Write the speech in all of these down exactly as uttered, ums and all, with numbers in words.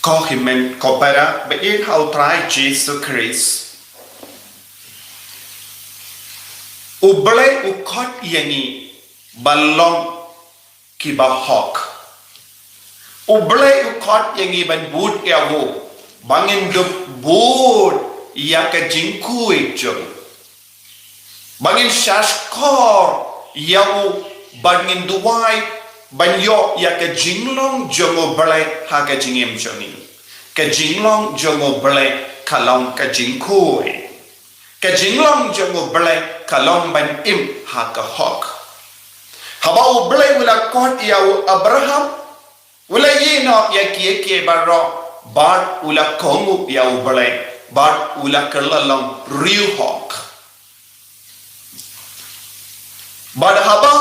Ko hynmen ko para ba ïeit ha u Trai Jisu Khrist, u Blei u khot ïa ngi ban long kiba hok. U Blei u khot ïa ngi ban bud ïa u, ba ngin dup bud ïa ka jingkhuid jong u, ba ngin shahshkor ïa u, ba ngin duwai ban ïoh ïa ka jinglong jong u Blei ha ka jingim jong ngi. Ka jinglong jong u Blei ka long ka jingkhuid. Ka jinglong jong u Blei ka long ban im ha ka hok. Haba u Blei u la khot ïa u Abraham, u la ïehnoh ïa kiei kiei baroh, bad u la kohnguh ïa u Blei, bad u la kylla long riewhok. Bad haba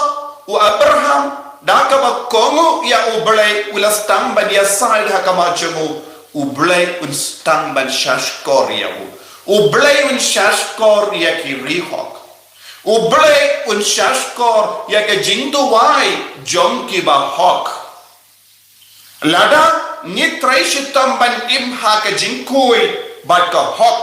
u Abraham da kaba kohnguh ïa u Blei u la sdang ban ïasaid ha khmat jong u, u Blei un sdang ban shahshkor ïa u. U Blei un shahshkor ïa ki riewhok. U Blei un shahshkor ïa ka jingduwai jong kiba hok. Lada ngi trei shitom ban im ha ka jingkhuid bad ka hok,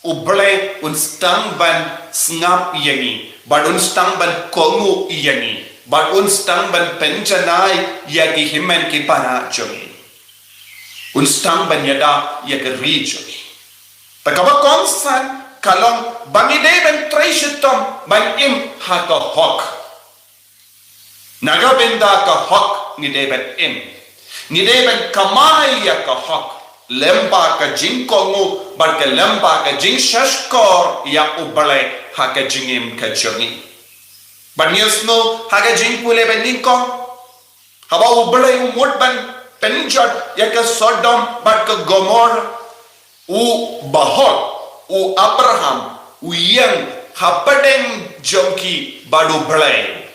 u Blei un sdang ban sngap ïa ngi, bad un sdang ban kohnguh ïa ngi, bad un sdang ban pynjanai ïa ki hynmen ki para jong ngi. Un sdang ban ïada ïa ka ri jong ngi. Te kaba kongsan ka long ba ngi dei ban trei shitom ban im ha ka hok. Na ka bynta ka hok ngi dei ban im. Ngi dei ban kamai ïa ka hok lem bad ka jingkohnguh bad ka lem bad ka jingshahshkor ïa u Blei ha ka jingim ka jong ngi. Bad ngi ïohsngew ha ka jingpule ba nyngkong, haba u Blei u mut ban pynjot ïa ka Sodom bad ka Gomorrah, u bahok, u Abraham, u ïeng hapdeng jong ki bad u Blei.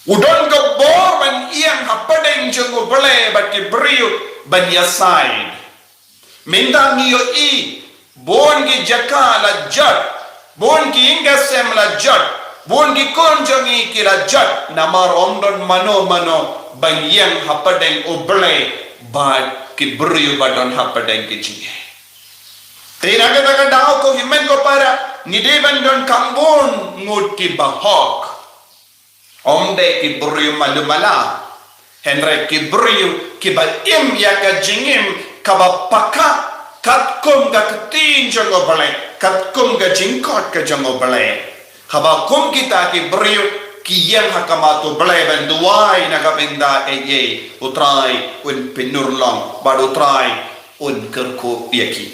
U don ka bor ban ïeng hapdeng jong u Blei bad ki briew ban ïasaid. Mynta ngi ïohi bun ki jaka la jot, bun ki ïing ki sem la jot, bun ki khun jong ngi ki la jot, namar ym don mano mano ban ïeng hapdeng u Blei bad ki briew ba don hapdeng ki jingeh. Te na kata ka daw ko hynmen ko para, ngi dei ban don kham bun ngut ki bahok. Ym dei ki briew malu mala, hynrei ki briew kiba im ïa ka jingim kaba paka katkum ka ktien jong u Blei, katkum ka jingkhot ka jong u Blei. Haba kum kita ki briew ki ïeng ha khmat u Blei ban duwai na ka bynta ei ei, u Trai un pynurlong bad u Trai un kyrkhu ïa ki.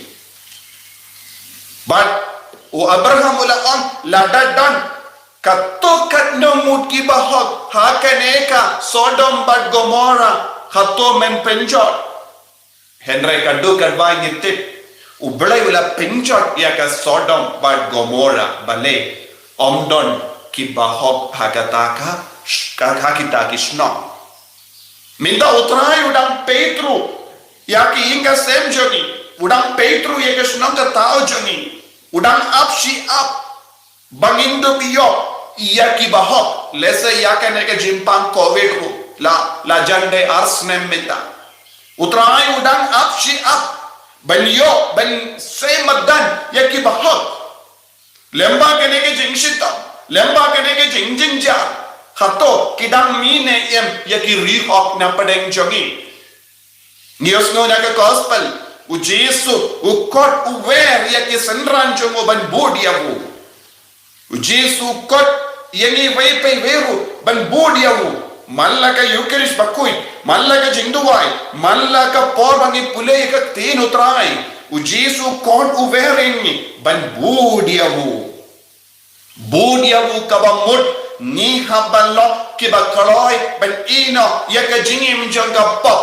Bad u Abraham u la ong, lada don katto katno ngut ki bahok ha kane ka Sodom bad Gomorrah, hato men pynjot? Hynrei ka duk katba ngi tip, u Blei u la pynjot ïa ka Sodom bad Gomorrah, balei ym don ki bahok ha kata ka, ka, ha kita ki shnong. Mynta u Trai u dang peit ruh ïa ki ïing ki sem jong ngi, u dang peit ruh ïa ka shnong ka thaw jong ngi, u dang ap shi ap ba ngin dup ïoh ïa ki bahok, lehse ïa kane ka jingpang Covid ruh la, la jan dei ar snem mynta. U Trai u dang ap shi ap ban ïoh, ban sei madan ïa ki bahok. Lem bad kane ka jingshitom, lem bad kane ka jingjynjar, hato ki dang mih ne em ïa ki riewhok na pdeng jong ngi? Ngi ïohsngew na ka gospel, u Jisu u khot u wer ïa ki synran jong u ban bud ïa u. U Jisu u khot ïa ngi wei pa wei ruh ban bud ïa u. Man la ka Eucharist bakhuid, man la ka jingduwai, man la ka por ba ngi pule ïa ka ktien u Trai, u Jisu u khot u wer ïa ngi ban bud ïa u. Bud ïa u kaba mut ngi hap ban long kiba kloi ban ïehnoh ïa ka jingim jong ka pop.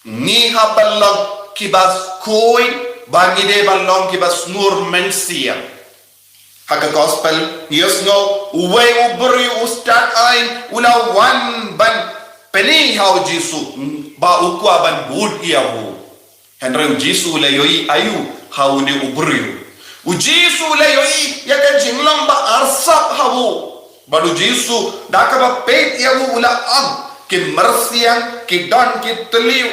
Ngi hap ban long kiba khuid, ba ngi dei ban long kiba sngur mynsiem. Ha ka gospel ngi ïohsngew uwei u briew u stad aiñ u la wan ban pyni ha u Jisu ba u kwah ban bud ïa u. Hynrei u Jisu u la ïohi aïu ha une u briew? U Jisu u la ïohi ïa ka jinglong ba arsap ha u. Bad u Jisu da kaba peit ïa u u la ong, ki myrsiang ki don ki thliew.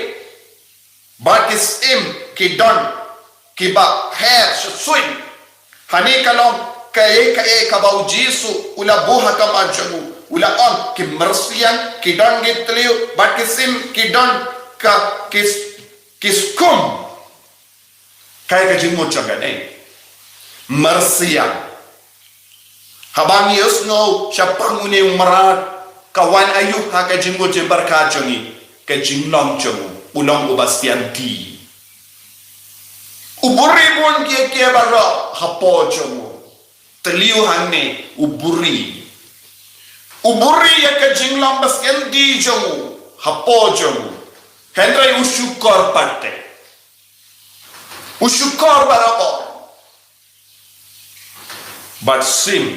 Bad ki syiem ki don kiba her shuh shuh. Hangne ka long kaei kaei kaba u Jisu u la buh ha khmat jong u, u la ong ki myrsiang ki don ki thliew, bad ki syiem ki don ka ki, ki skum. Kaei ka jingmut jong kane? Myrsiang. Haba ngi ïohsngew shaphang une u mrad, ka wan aïu ha ka jingmut jingpyrkhat jong ngi? Ka jinglong jong u, u long uba sianti. U buhrieh bun kiei kiei baroh hapoh jong u. Thliew hangne, u buhrieh. U buhrieh ïa ka jinglong ba sianti jong u hapoh jong u. Hynrei u shukor pat te. U shukor barabor. Bad syiem,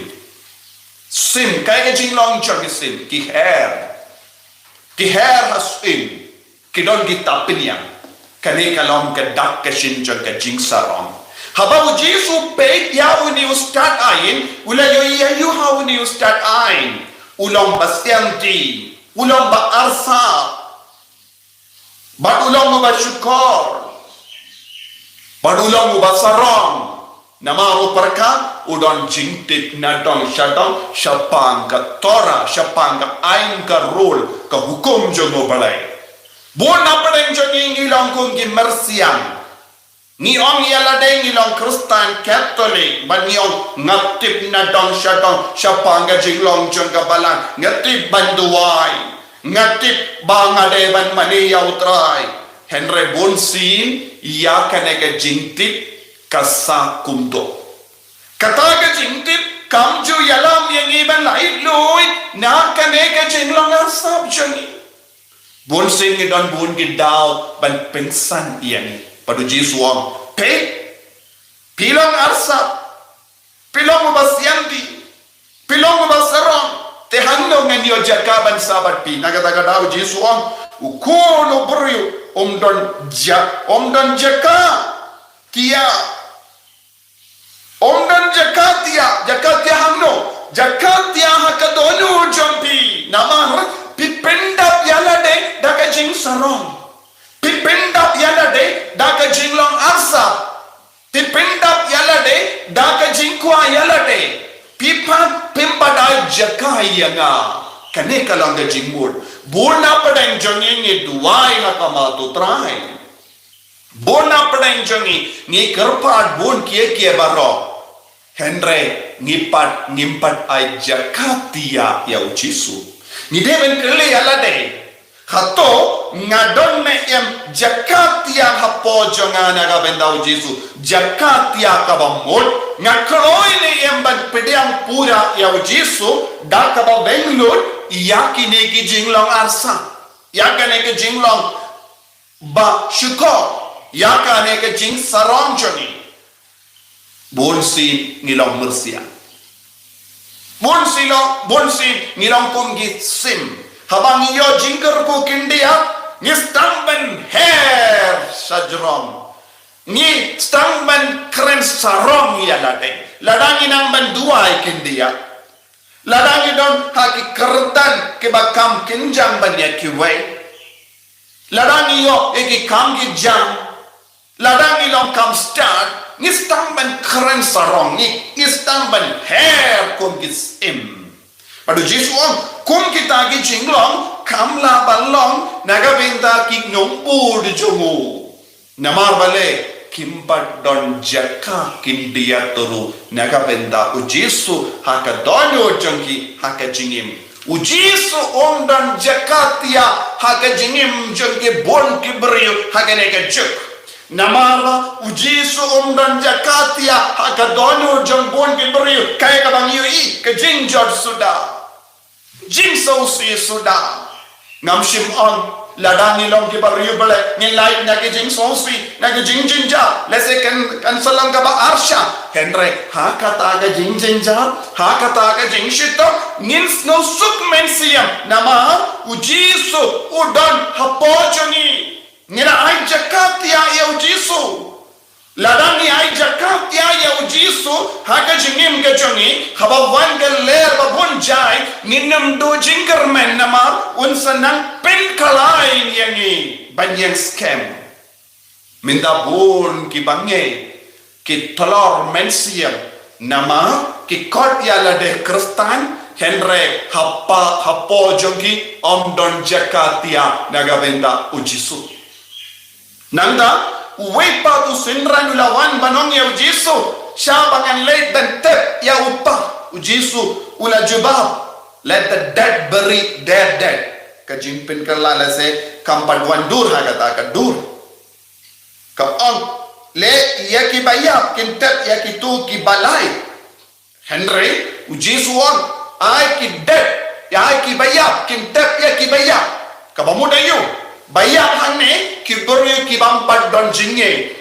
syiem, kaei ka jinglong jong ki syiem? Ki her. Ki her ha syiem. Ki don kita pynïaid. Kane ka long ka dak ka shin jong ka jingsarong. Haba u Jisu u peit ïa une u stad aiñ, u la ïohi aïu ha une u stad aiñ? U long ba sianti. U long ba arsap. Bad u long uba shukor. Bad u long uba sarong. Namar u pyrkhat u don jingtip na dong sha dong shaphang ka Torah, shaphang ka aiñ, ka rule, ka hukum jong u Blei. Bun na pdeng jong ngi ngi long kum ki myrsiang. Ngi ong ïa lade ngi long Khristan Katholik, bad ngi ong nga tip na dong sha dong shaphang ka jinglong jong ka balang, nga tip ban duwai, nga tip ba nga dei ban mane ïa u Trai. Hynrei bunsien ïa kane ka jingtip ka sah kumto. Kata ka jingtip kam ju ïalam ïa ngi ban lait luid na kane ka jinglong arsap jong ngi. Bunsien ngi don bun ki daw ban pynsan ïa ngi. Bad u Jisu u ong, peit, phi long arsap, phi long uba sianti, phi long uba sarong. Te hangno ngan ïoh jaka ban sah bad phi? Na kata ka daw u Jisu u ong, u khun u briew um don ja, um don jaka thiah. Um don jaka thiah, jaka thiah hangno? Jaka thiah ha ka dohnud jong phi. Namar phi pyndap ïa lade da ka jingsarong. Phi pyndap ïa lade da ka jinglong arsap. Phi pyndap ïa lade da ka jingkwah ïa lade. Phi pat phim pat ai jaka ïa nga. Kane ka long ka jingmut. Bun na pdeng jong ngi ngi duwai ha khmat u Trai. Bun na pdeng jong ngi ngi kyrpad bun kiei kiei baroh. Hynrei ngi pat ngim pat ai jaka thiah ïa u Jisu. Ngi dei ban kylli ïa lade, hato nga don ne em jaka thiah hapoh jong nga na ka bynta u Jisu? Jaka thiah kaba mut. Nga kloi ne em ban pdiang pura ïa u Jisu da kaba bynriew ïa kine ki jinglong arsap, ïa kane ka jinglong ba shukor, ïa kane ka jingsarong jong ngi? Bunsien ngi long myrsiang. Bunsien long, bunsien ngi long kum ki syiem. Haba ngi ïoh jingkyrkhu khyndiat, ngi sdang ban her shajrong. Ngi sdang ban kren sarong ïa lade. Lada ngi nang ban duwai khyndiat, lada ngi don ha ki kyrdan kiba kham kynjang ban ïa kiwei, lada ngi ïoh ïa ki kam ki jam, lada ngi long kham stad, ngi sdang ban kren sarong, ngi, ngi sdang ban her kum ki syiem. Bad u Jisu u ong, kum kita ki jinglong kam lah ban long na ka bynta ki nongbud jong u. Namar balei? Kim pat don jaka khyndiat ruh na ka bynta u Jisu ha ka dohnud jong ki, ha ka jingim. U Jisu um don jaka thiah ha ka jingim jong ki bun ki briew ha kane ka juk. Namar ba u Jisu um don jaka thiah ha ka dohnud jong bun ki briew, kaei kaba ngi ïohi? Ka jingjot suda. Jingsngewsih suda. Ngam shym ong lada ngi long kiba riewblei ngin lait na ka jingsngewsih, na ka jingjynjar, lehse kan, kan sa long kaba arshah. Hynrei ha kata ka jingjynjar, ha kata ka jingshitom, ngin sngewsuk mynsiem namar u Jisu u don hapoh jong ngi. Ngi la ai jaka thiah ïa u Jisu. Lada ngi ai jaka thiah ïa u Jisu ha ka jingim ka jong ngi, haba wan ka lyer ba bun jai, ngin ym duh jingkyrmen namar un sa nang pynkhlaiñ ïa ngi ban ïeng skhem. Mynta bun ki bangeit ki tlor mynsiem namar ki khot ïa lade Khristan, hynrei hapa, hapoh jong ki ym don jaka thiah na ka bynta u Jisu. Nangta uwei pat u synran u la wan ban ong ïa u Jisu, shaba ngan leit ban tep ïa u Kpa. U Jisu u la jubab, "Let the dead bury their dead." Ka jingpynkylla lehse kam pat wan dur ha kata ka dur. Ka ong, "Leit ïa kiba ïap kin tep ïa kito kiba lai." Hynrei u Jisu u ong, "Ai ki dead, ai kiba ïap kin tep ïa kiba ïap." Kaba mut aïu? Ba ïap hangne ki briew ki bym pat don jingngeit.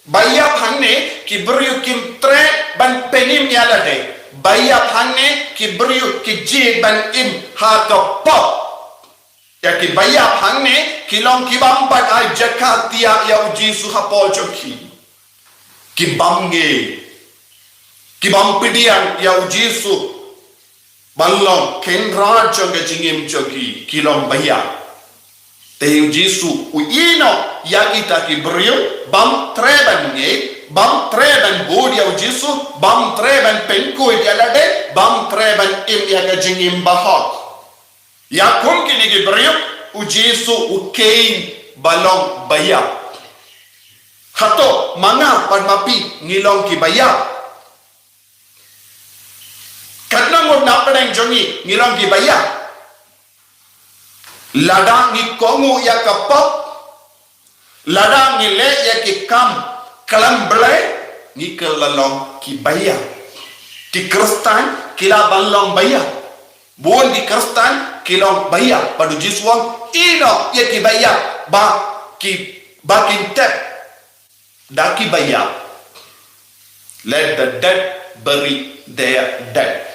Ba ïap hangne ki briew kim treh ban pynim ïa lade. Ba ïap hangne ki briew ki jied ban im ha ka pop. Ïa kiba ïap hangne ki long ki bym pat ai jaka thiah ïa u Jisu hapoh jong ki. Ki bym ngeit, ki bym pdiang ïa u Jisu ban long kynrad jong ka jingim jong ki, ki long ba ïap. Te u Jisu u ïehnoh ïa kita ki briew bym treh ban ngeit, bym treh ban bud ïa u Jisu, bym treh ban pynkhuid ïa lade, bym treh ban im ïa ka jingim bahok. Ïa kum kine ki briew u Jisu u kheiñ ba long ba ïap. Hato ma nga bad ma phi ngi long kiba ïap? Katno ngut na pdeng jong ngi ngi long kiba ïap? Lada ngi kohnguh ïa ka pop, lada ngi leh ïa ki kam khlem Blei, ngi kylla long kiba ïap. Ki Khristan ki lah ban long ba ïap. Bun ki Khristan ki long ba ïap, bad u Jisu u ong, "Ïehnoh ïa kiba ïap ba ki, ba kin tep da kiba ïap." Let the dead bury their dead.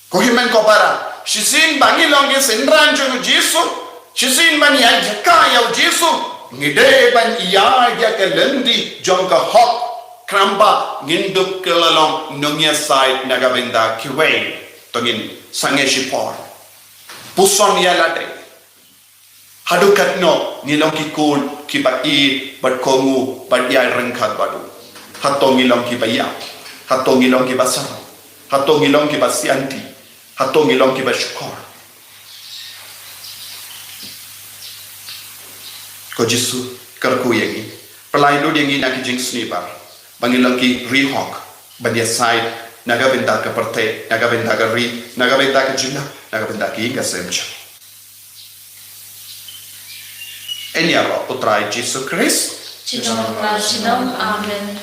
Ko hynmen ko para, shisien ba ngi long ki synran jong u Jisu, shisien ba ngi ïa jaka ïa u Jisu, ngi dei ban ïaid ïa ka lynti jong ka hok, khnang ba ngin dup kylla long nongïasaid na ka bynta kiwei. To ngin sangeh shipor, puson ïa lade. Haduh katno ngi long ki khun kiba ïeit bad kohnguh bad ïai ryngkat bad u? Hato ngi long kiba ïap? Hato ngi long kiba sarong? Hato ngi long kiba sianti? Hato ngi long kiba shukor? Ko Jisu, kyrkhu ïa ngi. Pynlait lut ïa ngi na ki jingsniewbha ba ngin long ki riewhok ban ïasaid na ka bynta ka pyrthei, na ka bynta ka ri, na ka bynta ka jylla, na ka bynta ka ïing ka sem jong ngi. Ïaroh u Trai Jisu Khrist. Junom, Junom. Amen.